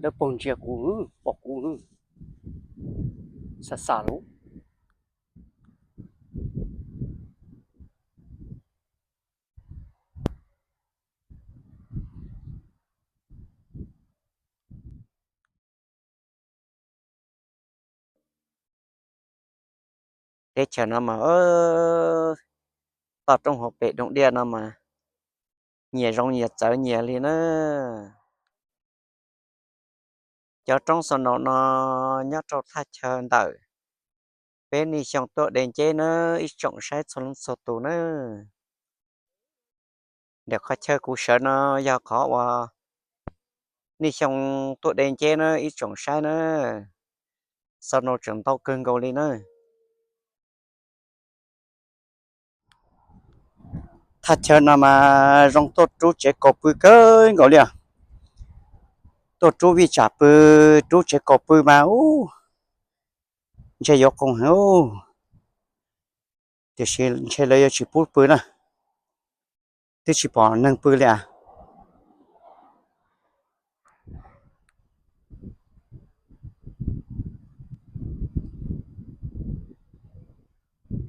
Dawb paug ntsia kuv, pom kuv, xa xa lub. Teb chaws no mas, toj roob hauv pes doog diaj no mas nyias zoo nyias txawv nyias li na. Cov roob xa naum no nyob rau thaj chaw ntawm peb Nij Xyooj tuaj de nceb na, ib tsoom saib txhua leej txhua tus na. Ntawm qhov chaw kuv sawv no yog qhov uas Nij Xyooj tuaj de nceb na, ib tsoom saib na. Xa naum tseem ntau kawg nkaus li na. Thaj chaw no mas zoo tuaj rub tsev kaus pw kawg nkaus li os. Tuaj rub vij tsam pw, rub tsev kaus pw mas ub, ntshe yuav qoos heev, tiam sis ntshe lawv yuav tsis pub pw na, twb tsis pom neeg pw li as.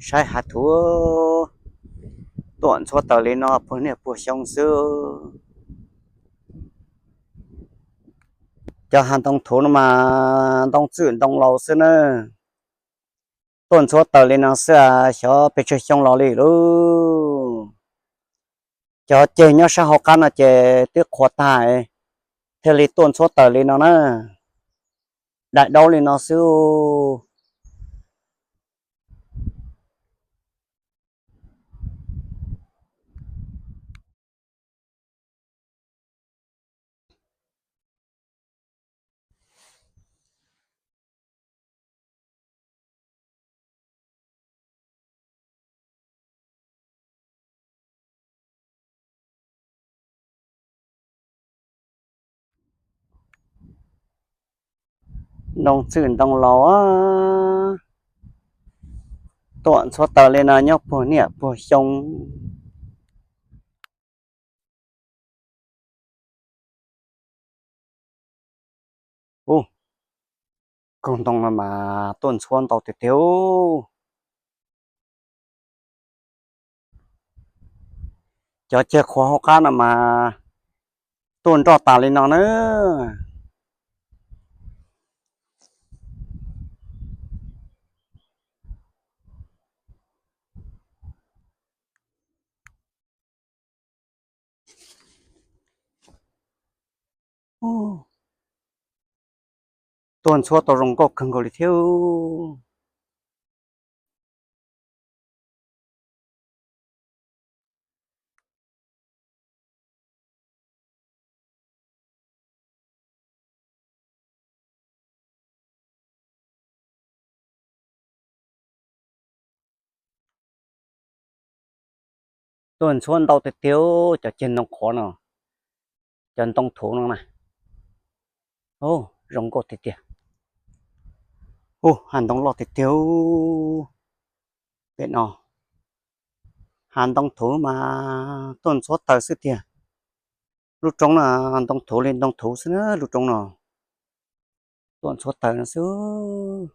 Saib hav thuv, tuaj ntxhuav taws li no puag niaj puag xyoo xwb. Cov hav ntoo thuv no mas ntoo txwj ntoo laus xwb na. Tuaj ntxhuav taws li no xwb xyov pes tsawg xyoo los li lauj. Cov ceg nyob sab hauv qab no ces twb qhuav tag, thiaj li tuaj ntxhuav taws li no na. Daim daub li no xwb. Ntoo txwj ntoo laus, tuaj ntxhuav taws li no nyob puag niaj puag xyoo. Ub, koog ntoo no mas tuaj ntxhuav ntau tiag tiag. Cov ceg qhuav hauv qab no mas tuaj nroj tas li no na. Tuaj ntxhuav tau zoo nkauj kawg nkaus li thiab. Tuaj ntxhuav ntau tiag tiag cov ceg ntoo qhuav no, cov ntoo thuv no na. Zoo nkauj tiag tiag. Ub, hav ntoo loj tiag tiag. Pem no hav ntoo thuv mas tuaj ntxhuav taws xwb tiag. Lub roob no ntoo thuv li ntoo thuv xwb na, lub roob no tuaj ntxhuav taws no xwb.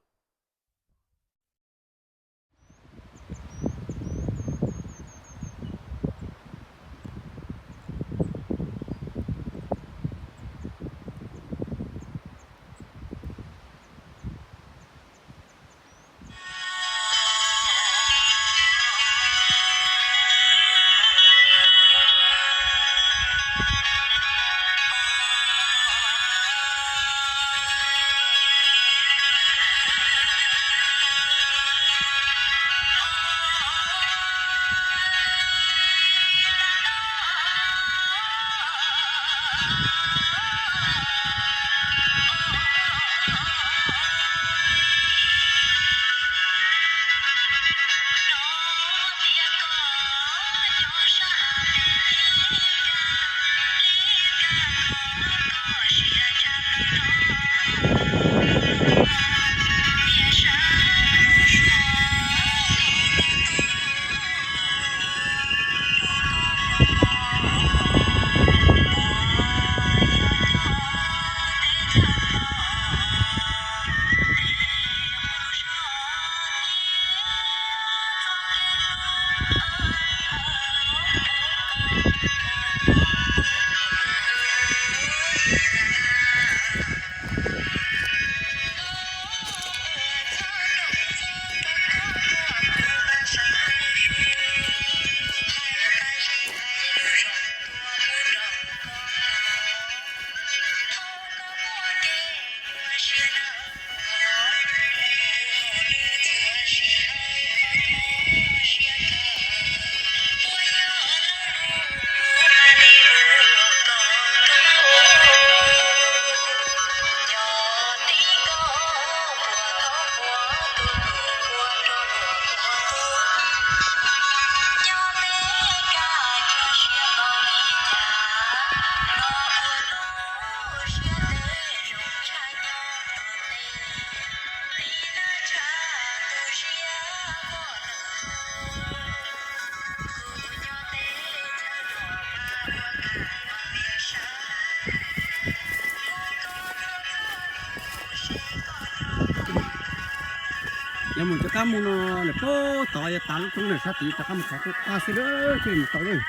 Yog mus rov qab mus no lawm puag tod, yog tas lub roob na sab tid rov qab mus qhov qab xwb thiaj li mus tau lawm.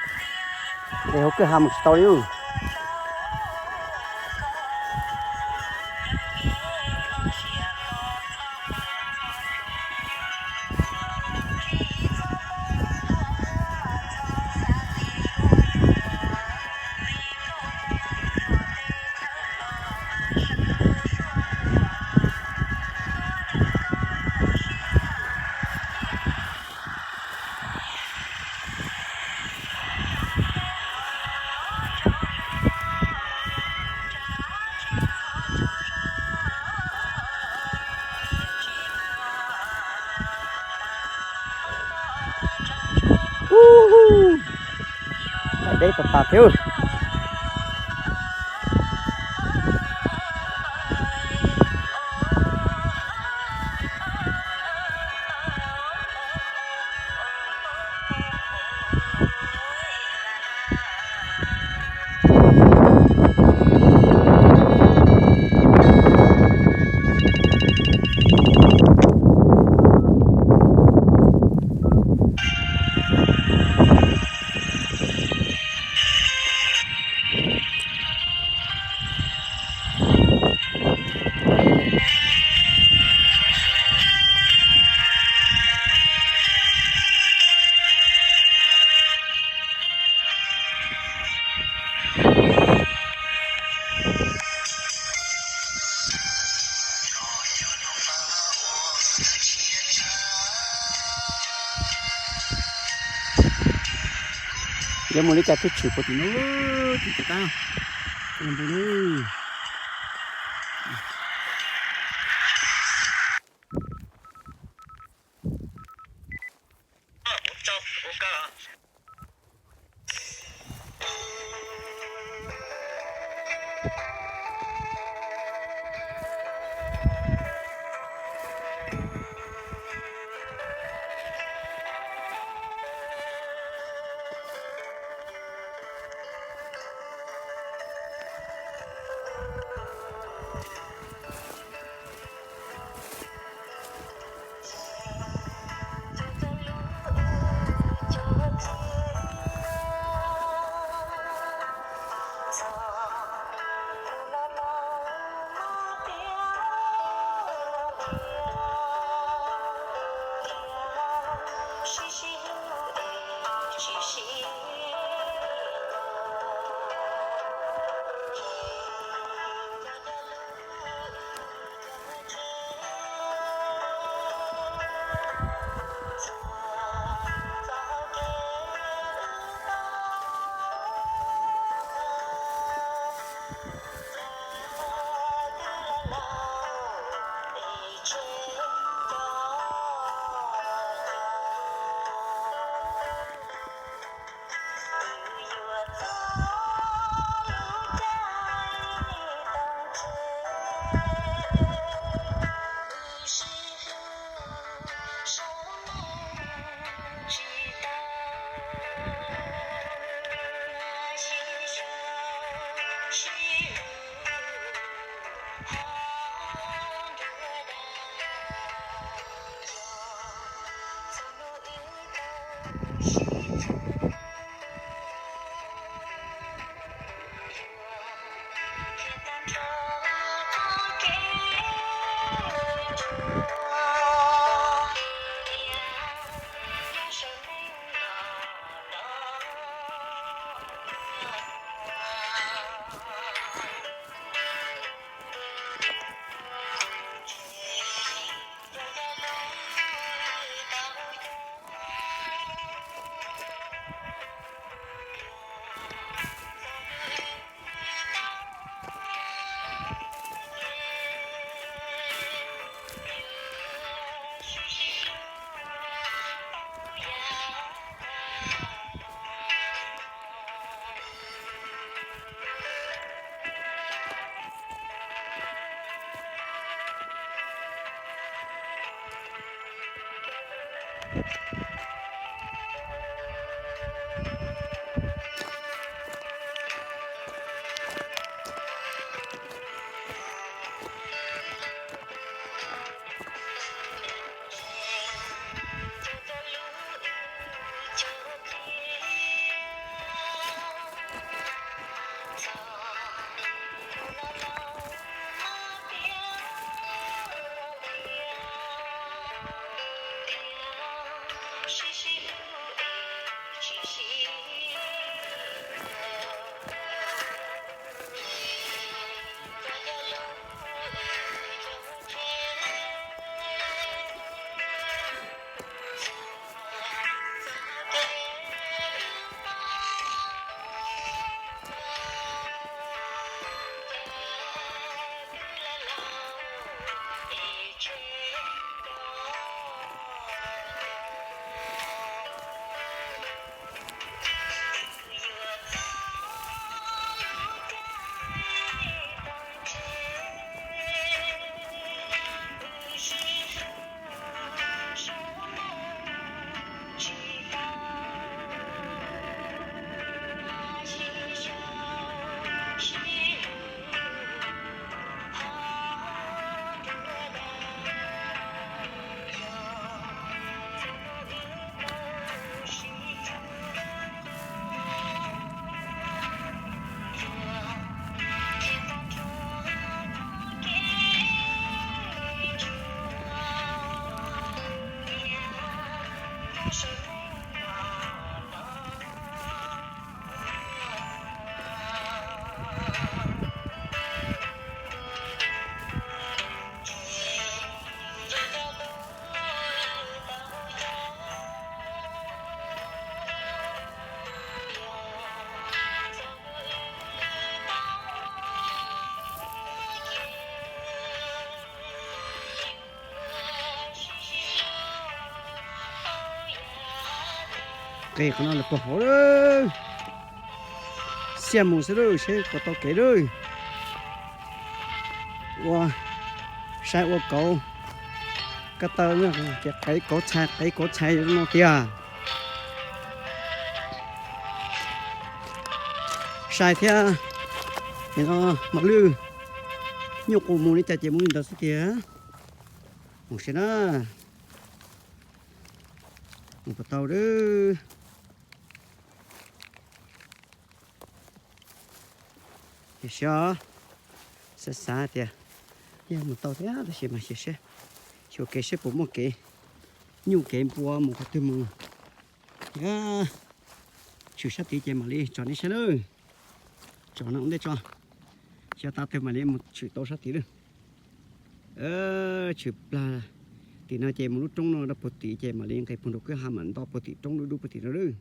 Es hauv kwj ha mus tsis tau li. Deb tas tas thiab. Yuav mus li cas thiaj tshwm puag tim no, tim cov qab npua ne. Qe qhov no lawm puag hauv lawm. Xiaj mus xwb lawm, seb puas tau kev lawm. Ua saib ua kauv, ko taw ces qev kauv txhais qev kauv txhais no tiag. Sai thiab, nim no mos lwj nyuj qus mus li cas ces mus li ntawd xwb tiag. Mus saib na, mus puas tau lawm. Xyov, xav xav tias yog mus tau thiab tab sis mas xyuas seb, xyuas kev seb puas muaj kev, nyuj kev npua mus qhov twg mus. Thiab tshwm sab tid ces mam li tsom nej saib lawm. Tsom no ua ntej tso, xyov tav twg mam li mus tshwm tau sab tid lawm. Tshwm plag tim no ces mus lub roob no rau puag tim ces mam li nqis puag nraum kwj ha mam nto puag tim roob dub dub puag tim no lawm.